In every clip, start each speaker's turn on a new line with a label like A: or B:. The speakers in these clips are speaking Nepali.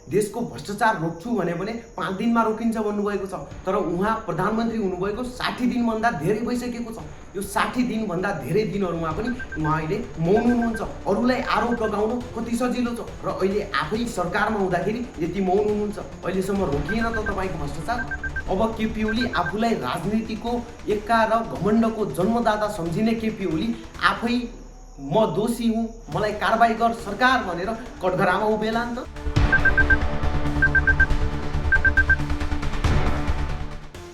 A: देशको भ्रष्टाचार रोक्छु भने 5 दिनमा रोकिन्छ भन्नुभएको छ। तर उहाँ प्रधानमन्त्री हुनुभएको 60 दिनभन्दा धेरै भइसकेको छ। यो 60 दिनभन्दा धेरै दिनहरूमा पनि उहाँ अहिले मौन हुनुहुन्छ। अरूलाई आरोप लगाउनु कति सजिलो छ र अहिले आफै सरकारमा हुँदाखेरि यति मौन हुनुहुन्छ। अहिलेसम्म रोकिएन त तपाईँको भ्रष्टाचार। अब केपी ओली आफूलाई राजनीतिको एक्का र घमण्डको जन्मदाता सम्झिने केपी ओली आफै म दोषी हुँ, मलाई कारबाही गर सरकार भनेर कठघरामा उभिएला नि त।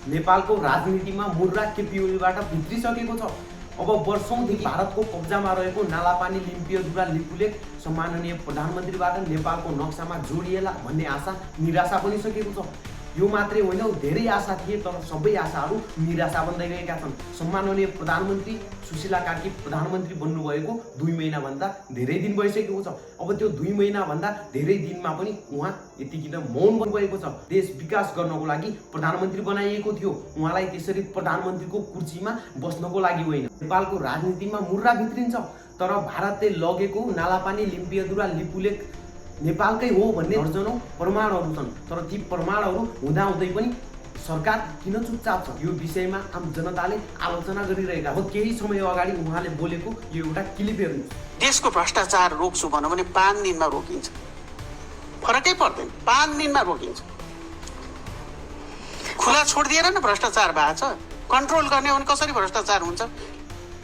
A: नेपालको राजनीतिमा मुर्रा केपी ओलीबाट भित्रिसकेको छ। अब वर्षौंदेखि भारतको कब्जामा रहेको नालापानी लिम्पियोधुरा लिपुलेक सम्माननीय प्रधानमन्त्रीबाट नेपालको नक्सामा जोडिएला भन्ने आशा निराशा बनिसकेको छ। यो मात्रै होइन, धेरै आशा थिए तर सबै आशाहरू निराशा बन्दै गएका छन्। सम्माननीय प्रधानमन्त्री सुशीला कार्की प्रधानमन्त्री बन्नुभएको 2 महिनाभन्दा धेरै दिन भइसकेको छ। अब त्यो 2 महिनाभन्दा धेरै दिनमा पनि उहाँ यतिकिन मौन बन्नुभएको छ। देश विकास गर्नको लागि प्रधानमन्त्री बनाइएको थियो, उहाँलाई त्यसरी प्रधानमन्त्रीको कुर्सीमा बस्नको लागि होइन। नेपालको राजनीतिमा मुर्रा भित्रिन्छ तर भारतले लगेको नालापानी लिम्पियोधुरा लिपुलेक नेपालकै हो भन्ने दर्जनौं प्रमाणहरू छन्। तर ती प्रमाणहरू हुँदाहुँदै पनि सरकार किन चुपचाप छ, यो विषयमा आम जनताले आलोचना गरिरहेका। अब केही समय अगाडि उहाँले बोलेको यो एउटा क्लिप हेर्नुहोस्।
B: देशको भ्रष्टाचार रोक्छु भन्यो भने 5 दिनमा रोकिन्छ, फरकै पर्दैन, 5 दिनमा रोकिन्छ। खुला छोडिदिएर न भ्रष्टाचार भएको छ, कन्ट्रोल गर्ने हो भने कसरी भ्रष्टाचार हुन्छ?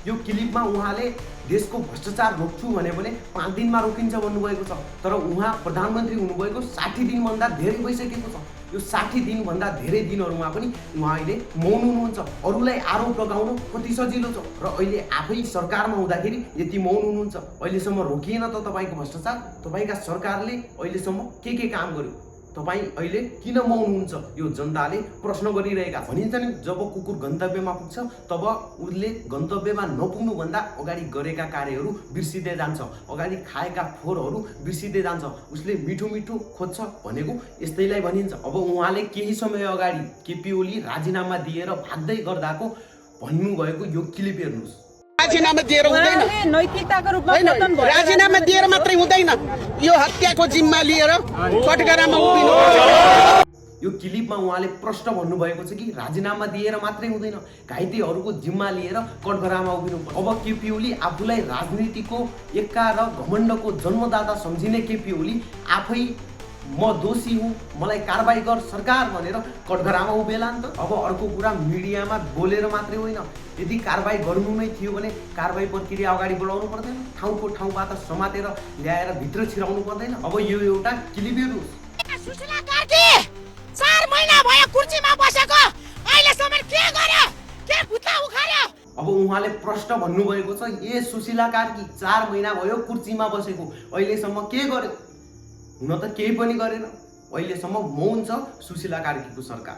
A: यो क्लिपमा उहाँले देशको भ्रष्टाचार रोक्छु भने 5 दिनमा रोकिन्छ भन्नुभएको छ। तर उहाँ प्रधानमन्त्री हुनुभएको 60 दिनभन्दा धेरै भइसकेको छ। यो 60 दिनभन्दा धेरै दिनहरूमा पनि उहाँ अहिले मौन हुनुहुन्छ। अरूलाई आरोप लगाउनु कति सजिलो छ र अहिले आफै सरकारमा हुँदाखेरि यति मौन हुनुहुन्छ। अहिलेसम्म रोकिएन त तपाईँको भ्रष्टाचार। तपाईँका सरकारले अहिलेसम्म के काम गर्यो? तपाईँ अहिले किन मौन हुनुहुन्छ? यो जनताले प्रश्न गरिरहेका छन्। भनिन्छ नि, जब कुकुर गन्तव्यमा पुग्छ तब उसले गन्तव्यमा नपुग्नुभन्दा अगाडि गरेका कार्यहरू बिर्सिँदै जान्छ, अगाडि खाएका फोहोरहरू बिर्सिँदै जान्छ, उसले मिठो मिठो खोज्छ भनेको यस्तैलाई भनिन्छ। अब उहाँले केही समय अगाडि केपी ओली राजीनामा दिएर भाग्दै गर्दाको भन्नुभएको यो क्लिप हेर्नुहोस्।
B: राजीनामा दिएर हुँदैन,
C: नैतिकताको रूपमा पतन भयो।
B: राजीनामा दिएर मात्रै हुँदैन, यो हत्याको जिम्मा लिएर कठघरामा उभिनु।
A: यो क्लिपमा उहाँले प्रश्न भन्नुभएको छ कि राजीनामा दिएर मात्रै हुँदैन, घाइतेहरूको जिम्मा लिएर कठघरामा उभिनु। अब केपी ओली आफूलाई राजनीतिको एक्का र घमण्डको जन्मदाता सम्झिने केपी ओली आफै म दोषी हुँ, मलाई कारबाही गर सरकार भनेर कठघरामा उभिएला नि त। अब अर्को कुरा, मिडियामा बोलेर मात्रै होइन, यदि कारबाही गर्नु नै थियो भने कारबाही प्रक्रिया अगाडि बढाउनु पर्दैन, ठाउँको ठाउँबाट समातेर ल्याएर भित्र छिराउनु पर्दैन। अब यो एउटा क्लिप हेर्नुहोस्।
D: सुशीला कार्की 4 महिना भयो कुर्सीमा बसेको, अहिलेसम्म के गर्यो? के भुत्ला उखाल्यो?
A: अब उहाँले प्रश्न भन्नुभएको छ, ए सुशीला कार्की 4 महिना भयो कुर्सीमा बसेको, अहिलेसम्म के गर्यो? हुन त केही पनि गरेन। अहिलेसम्म मौन छ सुशीला कार्कीको सरकार।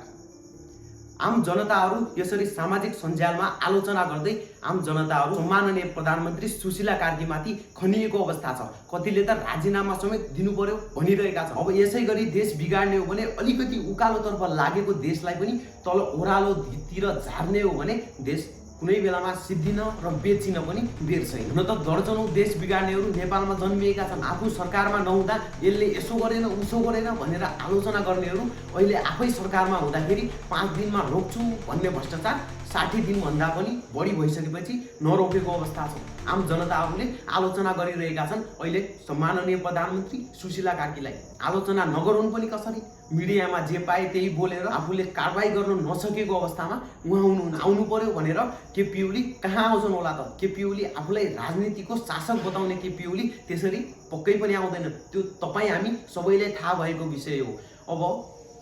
A: आम जनताहरू यसरी सामाजिक सञ्जालमा आलोचना गर्दै आम जनताहरू सम्माननीय प्रधानमन्त्री सुशीला कार्कीमाथि खनिएको अवस्था छ। कतिले त राजीनामा समेत दिनु पर्यो भनिरहेका छन्। अब यसै गरी देश बिगाड्ने हो भने, अलिकति उकालोतर्फ लागेको देशलाई पनि तल ओह्रालोतिर झार्ने हो भने देश कुनै बेलामा सिद्धिन र बेचिन पनि बेर छैन। हुन त दर्जनौं देश बिगाड्नेहरू नेपालमा जन्मिएका छन्। आफू सरकारमा नहुँदा यसले यसो गरेन उसो गरेन भनेर आलोचना गर्नेहरू अहिले आफै सरकारमा हुँदाखेरि 5 दिनमा रोक्छु भन्ने भ्रष्टाचार 60 दिनभन्दा पनि बढी भइसकेपछि नरोकेको अवस्था छ। आम जनताहरूले आलोचना गरिरहेका छन् अहिले सम्माननीय प्रधानमन्त्री सुशीला कार्कीलाई। आलोचना नगरून् पनि कसरी? मिडियामा जे पाए त्यही बोलेर आफूले कारबाही गर्न नसकेको अवस्थामा उहाँ आउनु पर्यो भनेर केपी ओली कहाँ आउँछन् होला त? केपी ओली आफूलाई राजनीतिको शासक बताउने केपी ओली त्यसरी पक्कै पनि आउँदैन। त्यो तपाईँ हामी सबैलाई थाहा भएको विषय हो। अब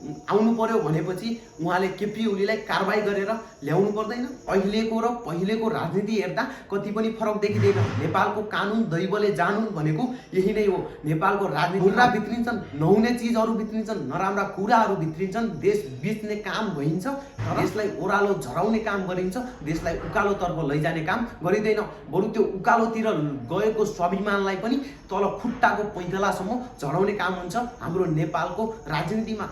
A: आउनु पर्यो भनेपछि उहाँले केपी ओलीलाई कारबाही गरेर ल्याउनु पर्दैन? अहिलेको र पहिलेको राजनीति हेर्दा कति पनि फरक देखिँदैन। नेपालको कानुन दैवले जानुन् भनेको यही नै हो। नेपालको राजनीति मुर्रा भित्रिन्छन्, नहुने चिजहरू भित्रिन्छन्, नराम्रा कुराहरू भित्रिन्छन्, देश बेच्ने काम भइन्छ, देशलाई ओह्रालो झराउने काम गरिन्छ, देशलाई उकालोतर्फ लैजाने काम गरिँदैन। बरु त्यो उकालोतिर गएको स्वाभिमानलाई पनि तल खुट्टाको पैतालासम्म झराउने काम हुन्छ हाम्रो नेपालको राजनीतिमा।